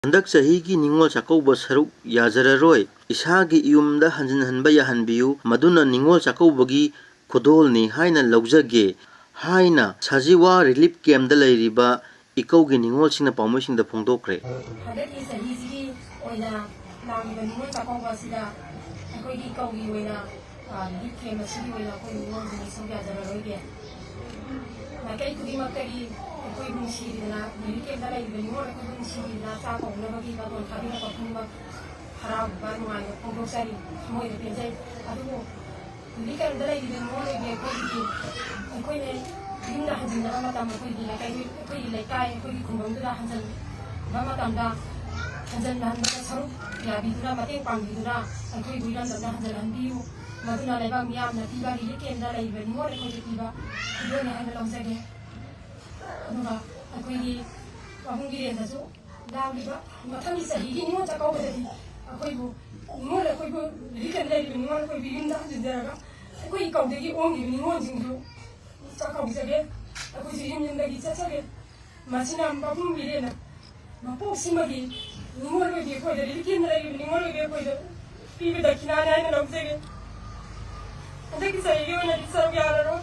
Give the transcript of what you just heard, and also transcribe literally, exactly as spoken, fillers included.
ꯍꯟꯗꯛ ꯆꯍꯤꯒꯤ ꯅꯤꯉꯣꯜ ꯆꯥꯛꯀꯧꯕ ꯁꯔꯨꯛ ꯌꯥꯖꯔꯔꯣꯏ꯫ ꯏꯁꯥꯒꯤ ꯏꯌꯨꯝꯗ ꯍꯟꯖꯤꯟꯍꯟꯕ ꯌꯥꯍꯟꯕꯤꯌꯨ, ꯃꯗꯨꯅ ꯅꯤꯉꯣꯜ ꯆꯥꯛꯀꯧꯕꯒꯤ ꯈꯨꯗꯣꯜꯅꯤ ꯍꯥꯏꯅ ꯂꯧꯖꯒꯦ" ꯍꯥꯏꯅ ꯁꯖꯤꯋꯥ ꯔꯤꯂꯤꯐ ꯀꯦꯝꯞꯇ ꯂꯩꯔꯤꯕ ꯏꯀꯧꯒꯤ ꯅꯤꯉꯣꯜꯁꯤꯡꯅ ꯄꯥꯎꯃꯤꯁꯤꯡꯗ ꯐꯣꯡꯗꯣꯛꯈ꯭ꯔꯦ꯫ ꯍꯟꯗꯛꯀꯤ ꯆꯍꯤꯁꯤꯒꯤ ꯑꯣꯏꯅ ꯂꯥꯛꯂꯤꯕ ꯅꯤꯉꯣꯜ ꯆꯥꯛꯀꯧꯕ ꯑꯁꯤꯗ ꯑꯩꯈꯣꯏꯒꯤ ꯏꯀꯧꯒꯤ ꯑꯣꯏꯅ, ꯑ, ꯔꯤꯂꯤꯐ ꯀꯦꯝꯞ ꯑꯁꯤꯒꯤ ꯑꯣꯏꯅ ꯑꯩꯈꯣꯏ ꯅꯤꯉꯣꯜꯁꯤꯡꯒꯤ ꯁꯔꯨꯛ ꯌꯥꯖꯔꯔꯣꯏꯒꯦ꯫ ꯃꯥꯏꯀꯩ ꯈꯨꯗꯤꯡꯃꯛꯇꯒꯤ ꯑꯩꯈꯣꯏꯕꯨ ꯅꯨꯡꯁꯤꯕꯤꯗꯅ, ꯔꯤꯂꯤꯐ ꯀꯦꯝꯞꯇ ꯂꯩꯔꯤꯕ ꯅꯤꯉꯣꯜ ꯑꯩꯈꯣꯏꯕꯨ ꯅꯨꯡꯁꯤꯕꯤꯗꯅ ꯆꯥꯛ ꯀꯧꯅꯕꯒꯤ ꯕꯥꯇꯣꯟ ꯊꯥꯕꯤꯔꯛꯄ ꯈꯨꯗꯤꯡꯃꯛ ꯍꯔꯥꯎꯕ ꯅꯨꯡꯉꯥꯏꯕ ꯐꯣꯡꯗꯣꯛꯆꯔꯤ, ꯊꯃꯣꯏꯗ ꯄꯦꯟꯖꯩ꯫ ꯑꯗꯨꯕꯨ ꯍꯧꯖꯤꯛ ꯀꯔꯤꯝꯇ ꯂꯩꯔꯤꯕ ꯅꯤꯉꯣꯜ ꯑꯣꯏꯕꯤ ꯑꯩꯈꯣꯏꯒꯤ, ꯑꯩꯈꯣꯏꯅ ꯌꯨꯝꯗ ꯍꯟꯖꯤꯟꯅꯕ ꯃꯇꯝ, ꯑꯩꯈꯣꯏꯒꯤ ꯂꯩꯀꯥꯏ, ꯑꯩꯈꯣꯏꯒꯤ ꯂꯩꯀꯥꯏ, ꯑꯩꯈꯣꯏꯒꯤ ꯈꯨꯡꯒꯪꯗꯨꯗ ꯍꯟꯖꯤꯟꯕ ꯃꯇꯝꯗ, ꯍꯟꯖꯤꯟꯍꯟꯕꯗ ꯁꯔꯨꯛ ꯌꯥꯕꯤꯗꯨꯅ, ꯃꯇꯦꯡ ꯄꯥꯡꯕꯤꯗꯨꯅ ꯑꯩꯈꯣꯏꯕꯨ ꯏꯔꯝꯗꯝꯗ ꯍꯟꯖꯤꯜꯍꯟꯕꯤꯌꯨ꯫ ꯃꯗꯨꯅ ꯂꯩꯕꯥꯛ ꯃꯤꯌꯥꯝꯅ ꯄꯤꯕ ꯔꯤꯂꯤꯐ ꯀꯦꯝꯞꯇ ꯂꯩꯔꯤꯕ ꯅꯤꯉꯣꯜ ꯑꯩꯈꯣꯏꯗ ꯄꯤꯕ ꯈꯨꯗꯣꯜꯅꯤ ꯍꯥꯏꯅ ꯂꯧꯖꯒꯦ꯫ ꯑꯗꯨꯒ ꯑꯩꯈꯣꯏꯒꯤ ꯄꯥꯕꯨꯡ ꯕꯤꯔꯦꯟꯗꯁꯨ ꯂꯥꯛꯂꯤꯕ ꯃꯊꯪꯒꯤ ꯆꯍꯤꯒꯤ ꯅꯤꯉꯣꯜ ꯆꯥꯛꯀꯧꯕꯗꯗꯤ ꯑꯩꯈꯣꯏꯕꯨ, ꯅꯤꯉꯣꯜ ꯑꯩꯈꯣꯏꯕꯨ, ꯔꯤꯂꯤꯐ ꯀꯦꯝꯞ ꯂꯩꯔꯤꯕ ꯅꯤꯉꯣꯜ ꯑꯩꯈꯣꯏꯕꯨ ꯌꯨꯝꯗ ꯍꯟꯖꯤꯟꯖꯔꯒ ꯑꯩꯈꯣꯏꯒꯤ ꯀꯧꯗꯒꯤ ꯑꯣꯟꯈꯤꯕ ꯅꯤꯉꯣꯜꯁꯤꯡꯁꯨ ꯆꯥꯛꯀꯧꯖꯒꯦ꯫ ꯑꯩꯈꯣꯏꯁꯨ ꯌꯨꯝ ꯌꯨꯝꯗꯒꯤ ꯆꯠꯆꯒꯦ꯫ ꯃꯁꯤꯅ ꯄꯥꯕꯨꯡ ꯕꯤꯔꯦꯟꯅ ꯃꯄꯣꯛꯁꯤꯃꯒꯤ ꯅꯤꯉꯣꯜ ꯑꯣꯏꯕꯤ ꯑꯩꯈꯣꯏꯗ, ꯔꯤꯂꯤꯐ ꯀꯦꯝꯞꯇ ꯂꯩꯔꯤꯕ ꯅꯤꯉꯣꯜ ꯑꯣꯏꯕꯤ ꯑꯩꯈꯣꯏꯗ ꯄꯤꯕ ꯗꯈꯤꯅꯥꯅꯤ ꯍꯥꯏꯅ ꯂꯧꯖꯒꯦ꯫ ꯍꯟꯗꯛꯀꯤ ꯆꯍꯤꯒꯤ ꯑꯣꯏꯅꯗꯤ ꯁꯔꯨꯛ ꯌꯥꯔꯔꯣꯏ꯫